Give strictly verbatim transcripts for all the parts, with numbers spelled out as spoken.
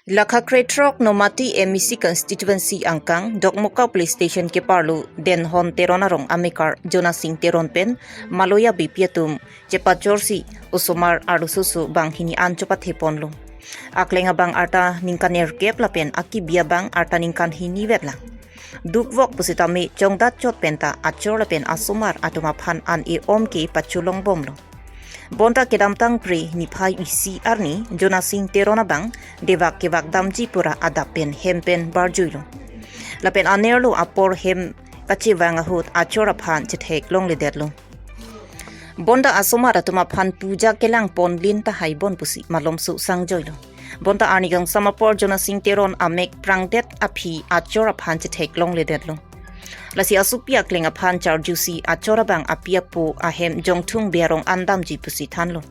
Lakha krethrok Nomati M E C constituency angkang Dokmoka police station keparlo Denhon Teron arong amekar Jonasing Teron pen Maloya Beypi atum chepachorsi osomar arlososo banghini an chopathe ponlo. Akleng abang arta ningkan nerkep lapen akibi abang arta ningkan hini vetlang. Dukvok pusitame chongdat chot penta achor lapen asomar atum aphan an-e om ke pacholong bomlo. Bonta kedamtang Phre niphai isi arni Jonasing Teron abang devak kevak damji pura adap pen hem pen barjuilo. Lapen anerlo apor hem kachevang ahut achor aphan chetheklongledetlo. Bonta asomar atum aphan puja kelang ponlin tahai bon pusi malomso sangjoilo. Bonta arni kangsam apor Jonasing Teron amek prangdet aphi achor aphan chetheklongledetlo. Lasi asopi akleng aphan charjusi achor abang api apo ahem Jongthung Bey arong an damji pusi thanlo.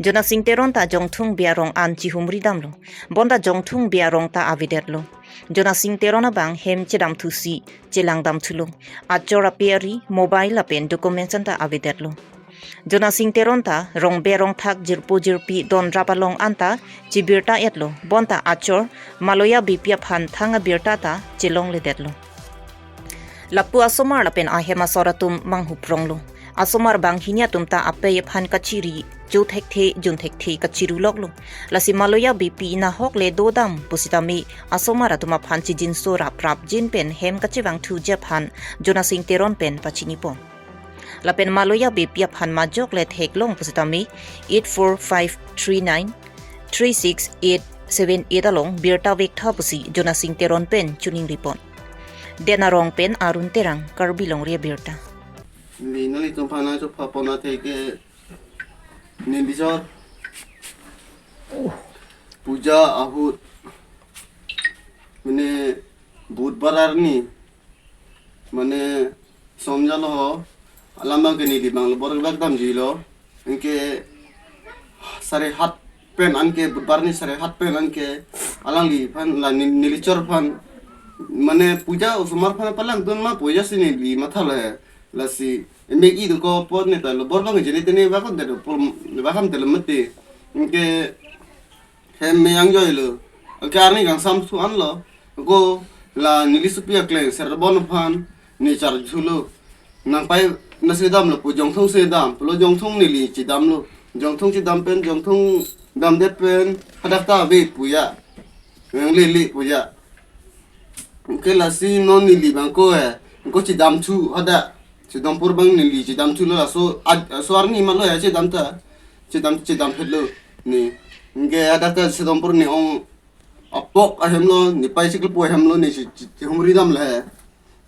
Jonasing Teron ta Jongthung Bey arong an chihumri damlo. Bonta Jongthung Bey arong ta avedetlo. Jonasing Teron abang hem chedamthusi chelangdamthulo. Achor ape ari, mobile lapen documents anta avedetlo. Jonasing Teron ta Rongbey arong thak jirpo jirpi don rap along anta chebirta-etlo. Bonta achor Maloya Beypi aphan thang abirta ta chelongledetlo. Lapu asomar lapen ahem asor atum manghupronglo. Asomar banghini atum ta apei aphan kachiri, jo thekthe, jun thekthe kachiruloklo. Lasi Maloya Beypi nahok le dodam pusitame asomar atum aphan chijinso raprap jin pen hem kachevangthuji aphan Jonasing Teron pen pachinipon. Lapen Maloya Beypi aphan majok le theklong pusitame eight four five three nine three six eight seven eight along birta vektha pusi Jonasing Teron pen choningripon. Den arong pen Arun Terang, Karbi Longri Abirta. Neli nanglitum aphan nangchopha pon athe ke neli jor puja ahut mane Budhbar arni mane somjalo ho alam abang ke neli abang lo bor kevak damjilo. Anke sare hat pen anke Budhbar arni sare hat pen anke alangliphan la ni-, neli chor aphan mane puja osomar aphan palangdun ma puja si neli mathalo he. Lasi emek idoko apot ne ta lo bor abang jeni tene vakam delo pul vakam delo mati. Anke hem meyang joilo. Anke arni kangsam su anlo. Ako la neli sopi akleng Serbon aphan ne charjulo. Nangpai nasi damlo pu Jongthung si dam. Pulo Jongthung neli chedamlo. Jongthung chedam pen Jongthung damdet pen hadak ta ave puja. Yang lele puja. Anke lasi non neli abang ko eh. Ko chedamthu hadak. Sedompur abang neli chedamthulo laso ad-, laso arni malo ya chedam ta. Chedam, chedam phitlo ne. Anke hadak ta Sedompur ne ong apok ahemlo, ne pai chiklo po ahemlo ne che-, che-, chihumri damlo he.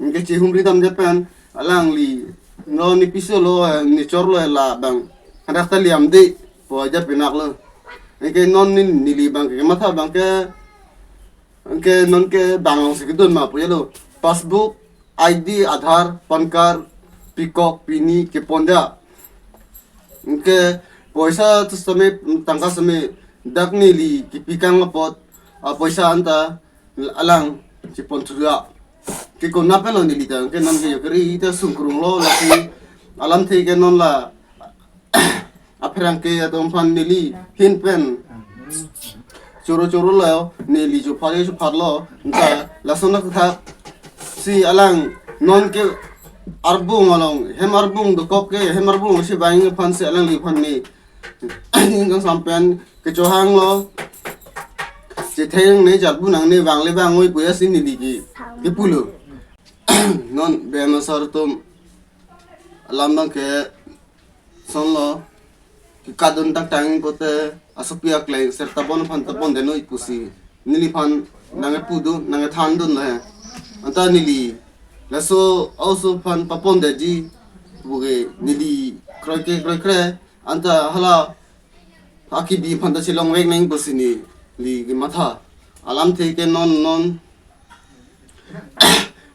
Anke chihumri damdet pen alangli lo ne piso lo, eh, ne chorlo he la abang. Hadak ta liamde po aja pinaklo. Anke non ne, neli abang ke matha abang ke, anke non ke bang alongsi kedun ma pujalo. Passbook, I D, Aadhaar, PAN card, pikok, pini, keponda. Anke poisa tu sitame tangka sitame dak neli kepikang apot, ah, poisa anta alang cheponthulo. Ke kona pen lo neli ta, anke non ke yokeri ta sungkrunglo lasi alamthe ke non la apherangke atum aphan neli hin pen choro choro lo, neli chophat chophatlo, anta lason athak si alang non ke arbung along, hem arbung dokok ke, hem arbung si bang aphan si alangliphan ne ning kangsam pen kechohanglo, chetheng ne, charbu nangne, vangle vangoi puja si neli ke, kepulo. Non bey asor atum alam abang ke sonlo, kekadun tangtang pote asopi akleng Serbon aphan ta pondetnoi pusi neliphan nangkepu dun, nangkethan dunlo he. Anta neli laso a-oso aphan papondetji puke neli kroike kroikre anta hala akibi aphan ta chelongvek nang pusi neli kematha. Alamthe ke non non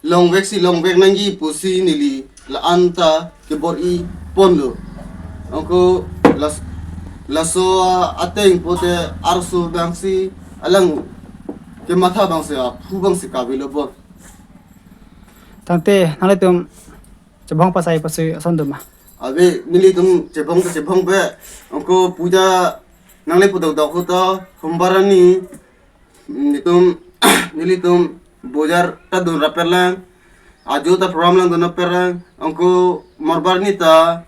longvek si longvek nangji pusi neli la-an ta kebor-i ponlo. Ako las-, laso ateng pote arso abang si alang kematha abang si aphu abang si kavelo bon. Tangte nanglitum chebong pasai pasui ason doma. Ave, nelitum chebong ta chebong pe. Ako puja nangle pu dokdok ahut ta Sombar arni Nelitum, nelitum bojar ta dun rap-et lang, ajo ta program langdun rap-et lang, anke morbar ni ta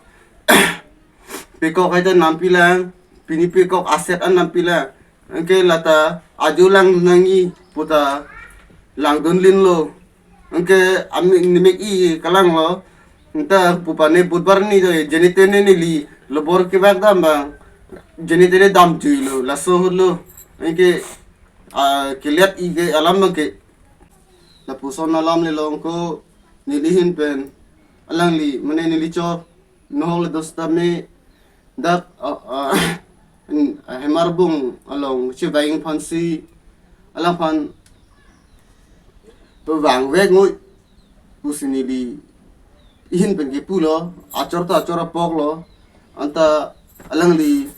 pekok hai ta nampi lang, pini pekok aset an nampi lang. Anke lata ajo lang nangji puta langdun lin lo. Anke ami nimek i kalang lo. Anta pupane budbar ni do jenitene neli lobor kevak dam abang. Jenitene damjui lo, laso ahut lo. Anke, ah, keliat i ke alam abang ke. Lapuson alam le long ko neli ahin pen. Alangli, mane neli chor. Nohok le dos tame dak, ah, ah, in, ah, Hemarbung along chevang aphansi alangphan pevang vek ngoi pusi neli ahin pen kepu lo, achor ta achor apok lo, anta alangli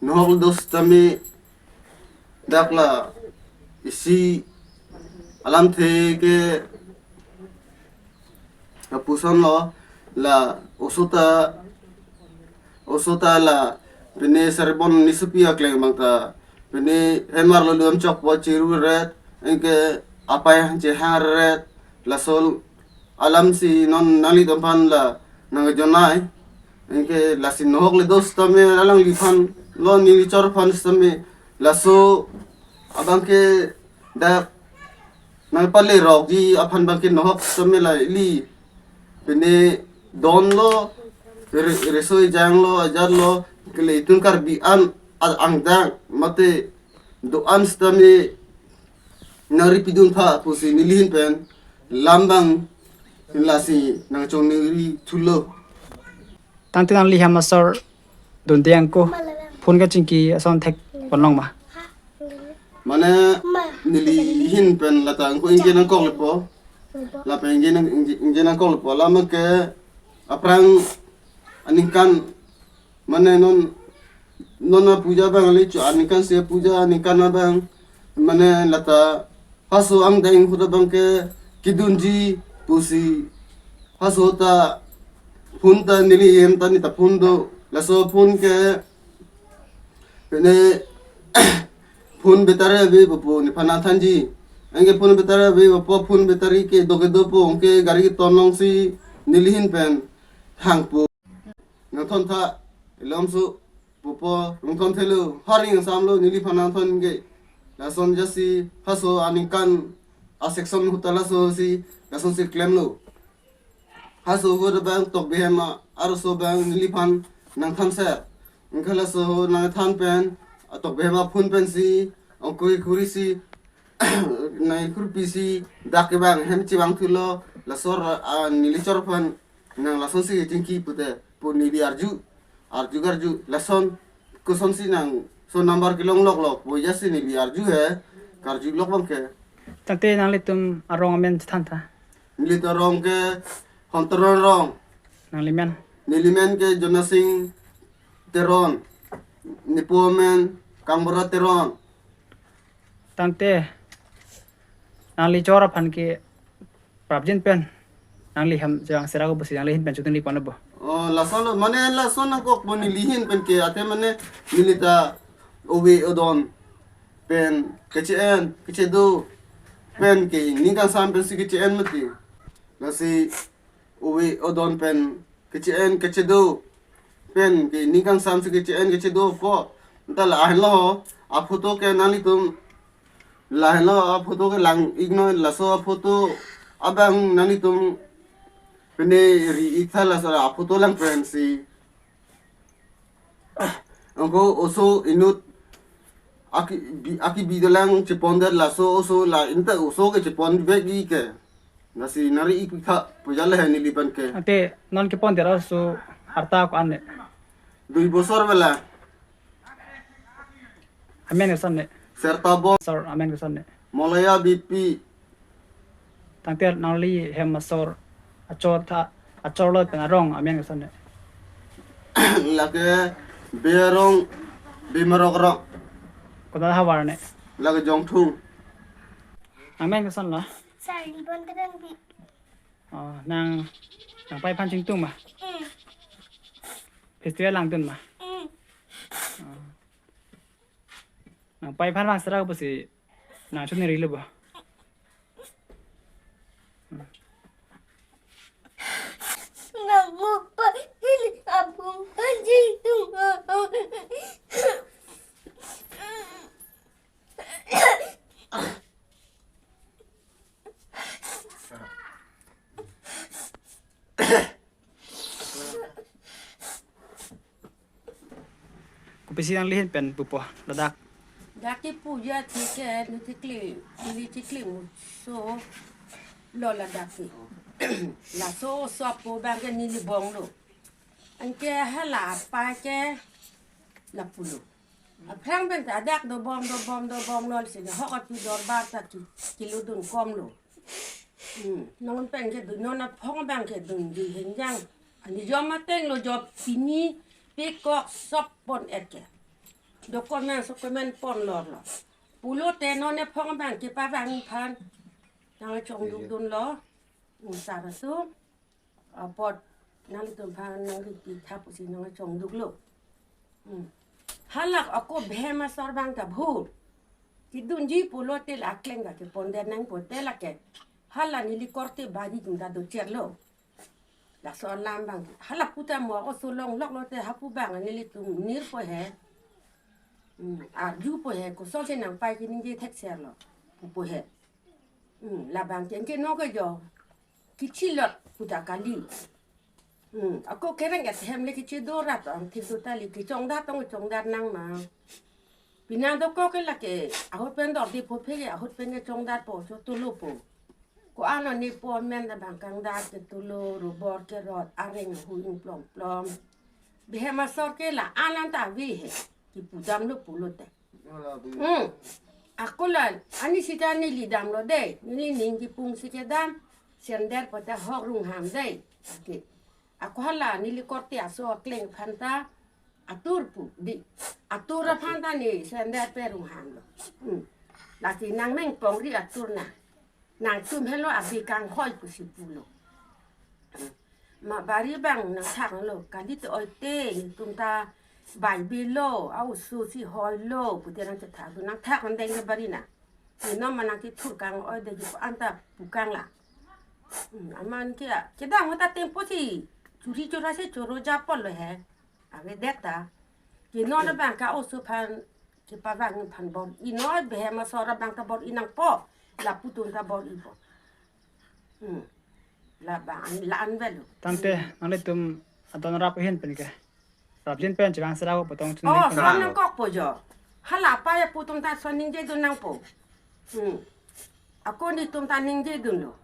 nohok le dos tame dak la isi alamthe ke lapuson lo, la oso ta, oso ta la pine Serbon nisopi akleng abang ta pine Hemar lo luam chokpo chiru ret, anke apai hanche hang ret, laso alamsi non nanglitum aphan la nangjonai. Anke lasi nohok le dos tame alangliphan lo, neli chor aphan tame laso abang ke dak nangpale rokji aphan abang ke nohok tame la ili pine don lo, re-, resoi jang lo, ajat lo, kele itum Karbi an a-, angdeng mate do-an sitame nangri pidun tha pusi neli ahin pen lam abang lasi nangchongningri thulo. Tangte nangli hem asor dunde angko phone kachingki ason thek ponlong ma? Mane neli ahin pen lata angko ingje nangkok lepo. Lapen ingje nang, ingje, ingje nangkok lepo. Alam ke aphrang aningkan mane non, non apuja abang le chu aningkan si apuja aningkan abang mane lata haso angdeng ahut abang ke kedunji pusi haso ta phone ta neli hem ta ni ta phone do, laso phone ke pine phone battery ave pupo nephan nangthanji. Anke phone battery ave pupo, phone battery kedo kedopo, anke gari keton alongsi neli ahin pen thangpo. Nangthon tha, ilomso pupo, nangthon thelo, hari nangsamlo, neliphan nangthon ke. Lason jasi haso aningkan a section ahut ta laso si, lasonsi klemlo. Haso ahut abang Tokbi ahem arloso abang neliphan nangthanser. Anke laso nangthan pen, a Tokbi ahem aphone pensi, angkoi khuri si, nai khurpi si, dak ke abang hem chevang thulo, laso ra-, a, neli chor aphan nang lasonsi chingki pute, pu neli arju, arju karju, lason, kosonsi nangso number kelong lok lok, pu jasi neli arju he, karju lok abang ke. Tangte nanglitum arong amen chethan tha. Nelitum arong ke Honteron Rong. Nanglimen? Nelimen ke Jonasing Teron. Nepo amen Kangbura Teron. Tangte nangli chor aphan ke prapjin pen nangli hem jang sera ko pusi nangli ahin pen chotengri pon bo. Oh, lason lo, mane lason nangkokpo neli ahin pen ke, ate mane neli ta ove odon pen keche-en, kechedo pen ke ningkan sam pensi keche-en mati. Lasi ove odon pen keche-en kechedo pen ke ningkan sam si keche-en kechedopo. Anta lahelo aphoto ke nanglitum, lahelo aphoto ke lang-iknon, laso aphoto abang nanglitum pine ri-ik tha, laso aphoto lang pensi. Angko oso inut aki bi, aki bi dolang chepon det, laso oso la inte oso ke chepon vekji ke. Lasi nangri-ik tha pu jale he neli pen ke. Ante non kepon det oso arta ko-an ne? Dui bosor bela. Amen koson ne? Serta Bom. Sor, amen koson ne? Molaya Beypi. Tangte nangli hem asor, achor tha, achor lo pen arong amen koson ne? Lake Berong, Bimarok Rok. Kota havar ne? Lake Jongthung. Amen koson lo? Sir, ribbon kedang bi. Oh, nang, nangpei aphan chingtung ma? Mm. Festival langdun ma? Mm. Oh. Nangpei aphan vang sera ko pusi Na chun ri le ba. Kopisi nangli ahin pen pupo ladak? Dak kipu ya tiket ni chikli, ili chikli muso lo ladak ke. Laso sopo abang ke neli bong lo. Anke hala apa ke lapu lo. Aphrang pen ta dak dobom dobom dobom lo si hok api dorbar ta ki, kilo dun kom lo. Hmm. Non pen kedun, non aphong abang kedunji henjang. Anijom ateng lo jo pini pekok sop pon et ke. Document socument pon lor lo. Pulote non aphong abang kepavang aphan nangchongduk dunlo. Hmm, sar aso. Apot nanglitum aphan nangri pi thap pusi nangchongduk lo. Hmm. Hala ako Bhema Asor abang ta bhur. Kedunji pulote la akleng ta kepon det nangpo te lake. Hala neli korte bari atum ta dochotlo. Laso alam abang. Hala pu ta mo oso longlok lote hapu abang nelitum nirpo he. Hmm. Arjupo he. Kosonsi nangpai keningje thekser lo. Pupo he. Hmm. Labang ke anke non ke jo. Kechilot pu ta kali. Hmm, ako kereng et hem le kechido rat ang thik do tali kechongdat tong chongdat nang ma. Pini dokok ke lake ahut pen dor di po phe ke ahut pen ke chongdatpo cho tulopo. Ko-an ne po amen ta abang kangdat ke tulo, robor kerot, areng hui plom plom. Bhema Asor ke la-an an ta ave he. Kipu damlo pulote. Hmm. Ako la, ani sita neli damlo dei. Neli ning kipung si kedam. Sender pu ta hok rungham dei. Oke. Ako hala neli korte aso akleng aphan ta atur pu di. Atur aphan ta ne sender pe rungham lo. Hmm. Lasi nang meng pongri atur na. Nangtum helo abi kanghoi pusi pulo. Ma bari abang nangthak lo, kali te oi te, netum ta bai bilo, a oso si hoi lo, pute nangchethak do, nangthak andeng ke bari na. Ni nom ma nangkethur kang oi de ji pu anta pu kang la. Hmm, aman ke, kedang ta tempo si, churi chura si choro japol lo he. Ave det ta. Ke non abang ke oso aphan, kepavang aphan bor-i non, Bhema Asor abang ta bor-i nangpo. Lapu atum ta bor-ipo. Hmm. Labang la-an avelo. Tangte, hmm, nanglitum adon rap ahin pen ke. Rap jin pen chevang sera ho potong chun. Oh, ning son nangkokpo jo. Hala apa ya pu atum ta son ningje dun nangpo. Hmm. Ako netum ta ningje dunlo.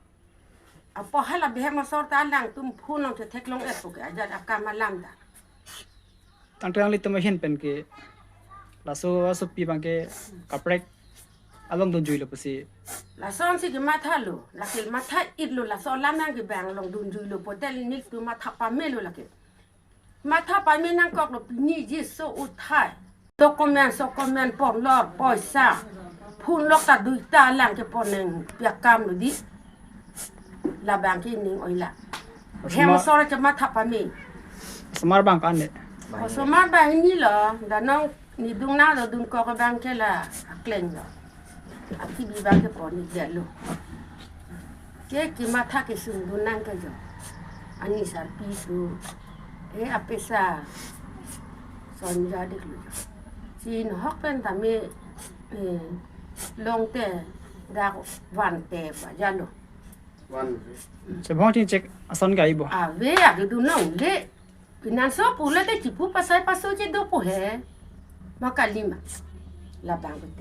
Apo hala Bhema Asor ta alangtum phone nangchetheklong et pu ke ajat akam alam ta. Tangte nanglitum ahin pen ke laso asopi abang ke kaprek along dunjui lo pusi. Lasonsi kematha lo, lake matha-it lo, laso alam abang ke abang along dunjui lo, potel netum matha pame lo lake. Matha pame nangkok lo pini ji so uthai. Document, socument pon lor, poisa. Phone lok ta duita alang kepon nangpi akam lo di. Labang ke ning oi la. Osomar, Bhema Asor ke matha pame. Osomar abang kan de. Osomar abang ni lo, danong ni dung na lo dun kok abang ke la akleng lo. Ati bi abang kepon ni det lo. Ke kematha kesung dun nang ke jo. Ani sarpi tu. Eh, apesa. Son ja dik lo jo. Chin hok pen tame, eh, long te dak van te ba ja lo. Van. Chebong chingchek ason ga-i bo. Ave, ave dun longle. Pinanso pulote chipu pasai paso chedopo he. Ma kali ma. Labang bete.